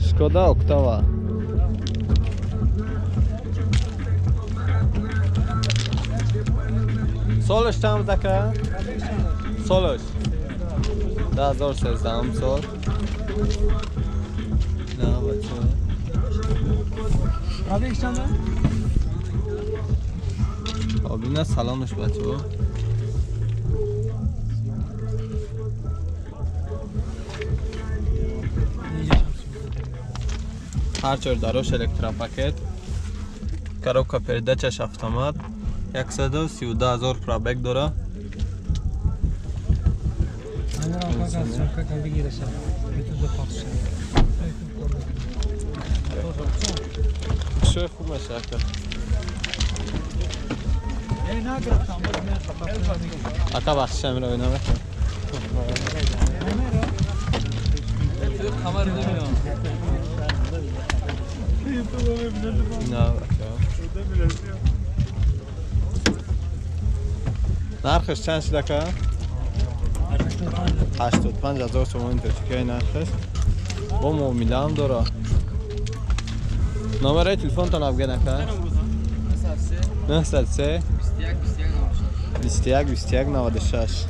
Шкода Октава. Солаш чанд буд ака? Солаш 2013 сол. نه بچه خب اینه سلامش بچه ها. هر چهار داروش электропакет، коробка передачаш автомат، 132,000 пробег дора. شوی خوب میشه اکا. بخشش میره اینا میخوام. نه نرخش چند شد اکا؟ 85,000 تومان ترکیه نرخش. با معامله هم داره. نمره تلفن تان افغان اکا؟ 903 21 21 96.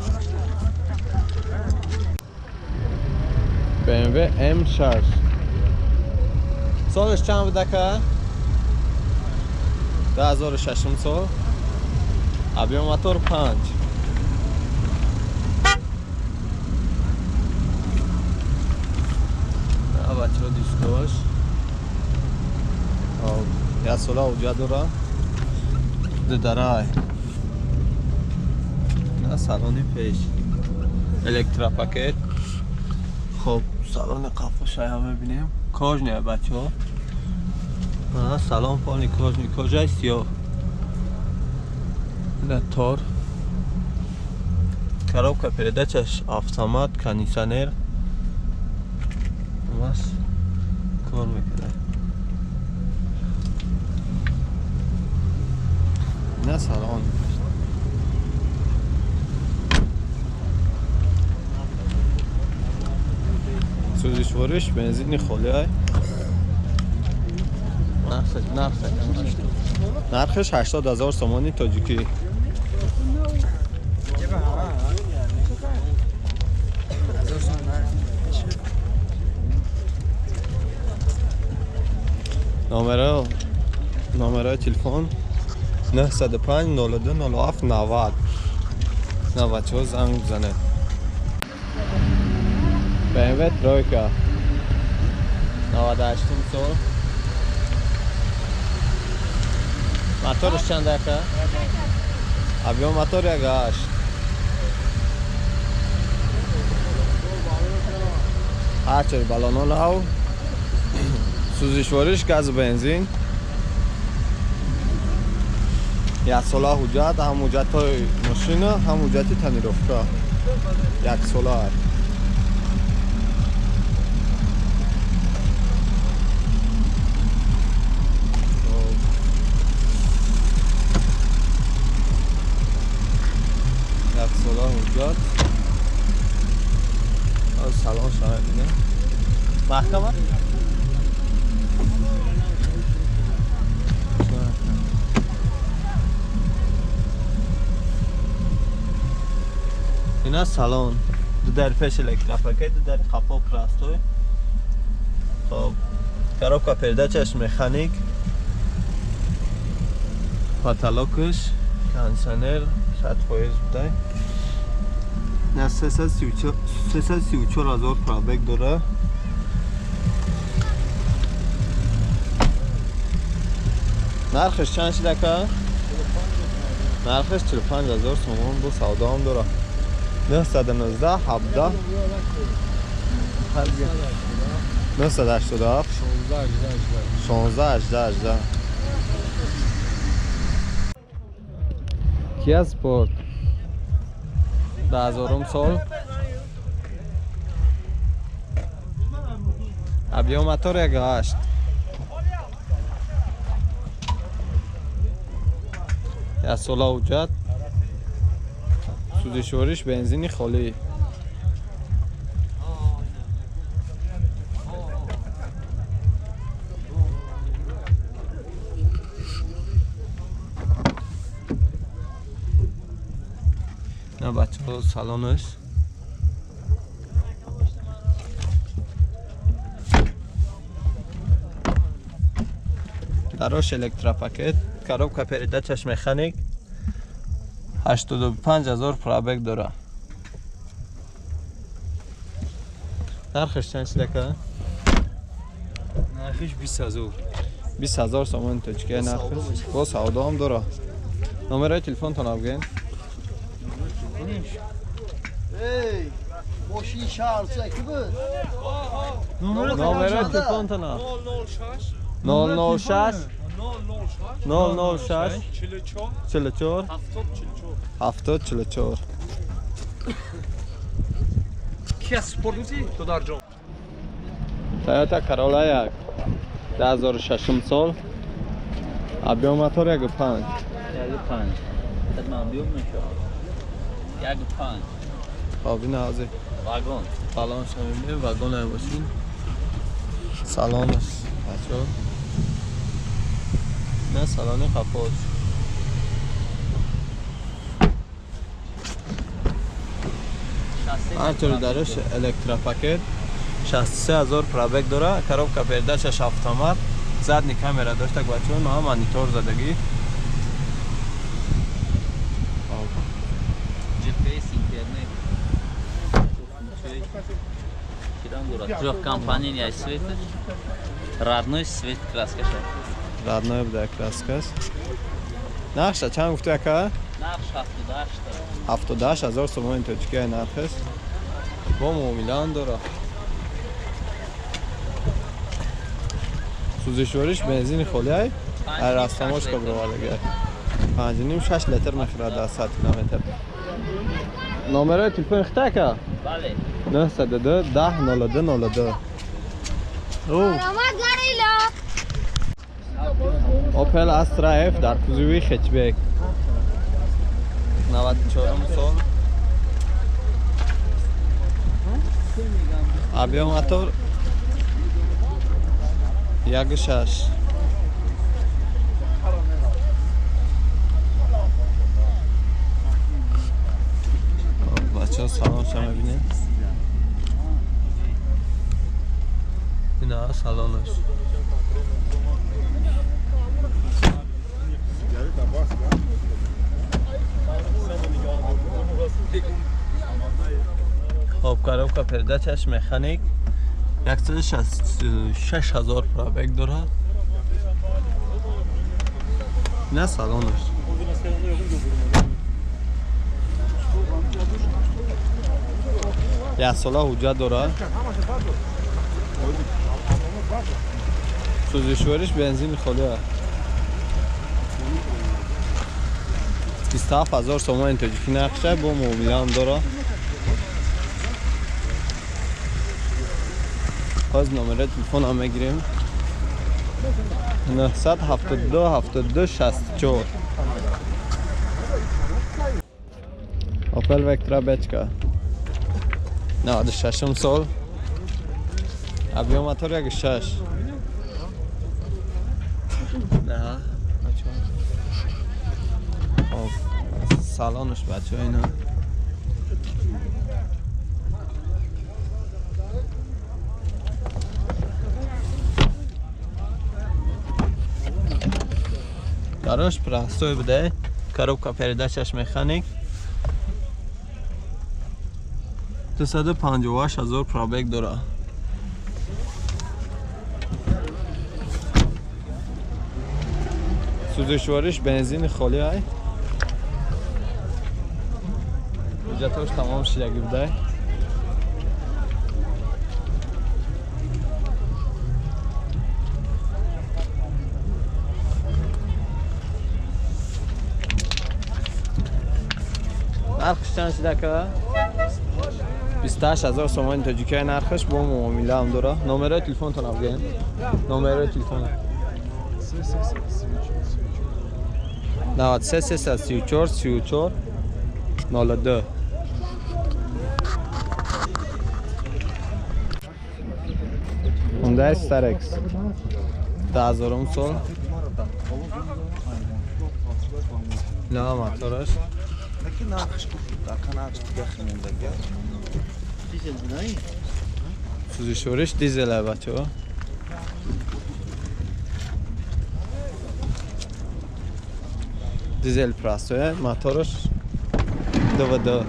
BMW M6. سالش چند بود اکا؟ 2006 سال. ابیو موتور 5. بچه ها دیسکاش یک ساله اوجه داره. دو درای نه سالونی پیش الکتراپاکت. خب سالن قفاش هم میبینیم. کاژنه بچه ها. سلام پانی کاژنی کاژای سیاه. نه تار. коробка передачаш автомат، кондиционер бас кор мекунад. نه سلام. سوزشوارش بنزین خالی های. نرخش 80,000 سومانی تاجیکی. نمره تلفن 905 92 07 90. نه بچه ها زنگ بزنه. BMW Troika 98 سال. موتورش چند دقیقه؟ ابیو موتور 1.8. هرچه بالانو نو. سوزشوارش گاز و بنزین. یک ساله حجت، هم حجت های ماشین هم حجت تنیروفکا. یک ساله. یک ساله حجت. سلام شما بینه. محکمه؟ اینا سالن دو در پیش الکترافکه، دو در قفا پراستوی. خب коробка передачаш механик، потолокش кондиционер 100% بوده. نه 334,000 пробег داره. نرخش چند شد اکا؟ نرخش 45,000 سومان دو سودا هم داره. 919 17 987 16 18 18. Kia Sport 2000 سال. ابیو موتور 1.8. یک ساله حجت. سوزشوارش بنزین خالی. бачаҳо салонаш. Дарош электропакет, коробка передачаш механик, 85,000 пробег дора. Нархаш чанд шидака? Нархиш 20,000. 20,000 сомон тоҷикия нархиш. Бо савдо ҳам дора. Номерои телефонтон бигӯед. Эй, мошин шаҳр ки буд? Номерои телефонтон 006 006 44 70 44. Kia Sportage додарҷон. Toyota Corolla 1 2006 сол. Объем мотор 1.5. 1.5. Хидмат объем мешавад. 1.5. خب این از вагон. Салон шамیم вагон мошин. Салонаш бачаҳо. Не салони қафош. Ҳамчунин дараш электропакет 63,000 пробег дора, коробка передачаш автомат, задний камера дошта бачаҳо, ма монитор задагӣ. GPS, интернет. Кидам дора. Трехкомпонентный свет. Родной свет краскаш. Родной буда краскаш. Нархша чанд гуфтӣ ака? Нарх 78. 78,000 сомони тоҷикия нархаш. Бо муомилаам дора. Сӯзишвориш бензини холиай, растамошка бировардагиай. 5.5-6 литр мехӯрад дар 100 километр. Номерои телефони хита ака? Бале. 902 10 02 02. Opel Astra F дар кузови хэтчбек. 94 сол. Объем мотор 1.6. Бачаҳо салонша мебинед. Ина салонаш. Хоб коробка передачаш механик 166,000 пробег дорад. На салонаш. Як сола ҳуҷҷат дорад. Сӯзишвориш бензини холӣ аст. 27,000 сомони тоҷикӣ нархша, бо муомилаам дорад. Боз номерои телефонам мегирем. 972 72 64. Opel Vectra Bečka 96 сол. Объем мотор 1.6. Не, бачаҳо. Хоб салонаш бачаҳо ина. Дарош простой буде. Коробка передачаш механик. 258,000 пробег дора. Сӯзишвориш бензини холӣ ай. Ҳуҷҷатҳош тамом шидагӣ будай. Нархш чанд шидака? 28,000 сомони тоҷикия нархаш, бо муомилаам дора. Номерои телефонтон бигӯед. Номерои телефон 93 334 34 02. Hyundai Starex 2000 сол. На мотораш. Ки нархш ака нархш дига химондаги. Дизел бунаи? Сӯзишвориш дизел ай, бачаҳо. Дизел простой, мотораш ДВД.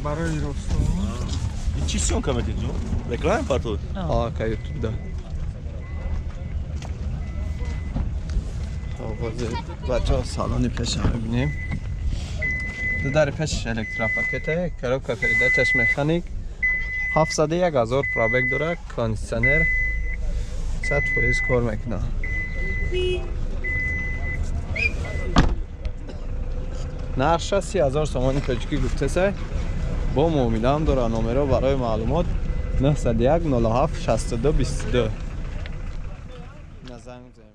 Барои Ростов. Чӣ съёмка метед, ҷо? Реклама партод? Ака, ютуб да. Бачаҳо, салони пеша мебинем. Ду дари пешаш электропакете, коробка передачаш механик, 701 000 пробег дорад, кондитсионер 100% кор мекунад. Нархша 30 000 сомони тоҷикӣ гуфтесай, бо муомилаам дора. Номеро барои маълумот 901 07 62 22. На занг.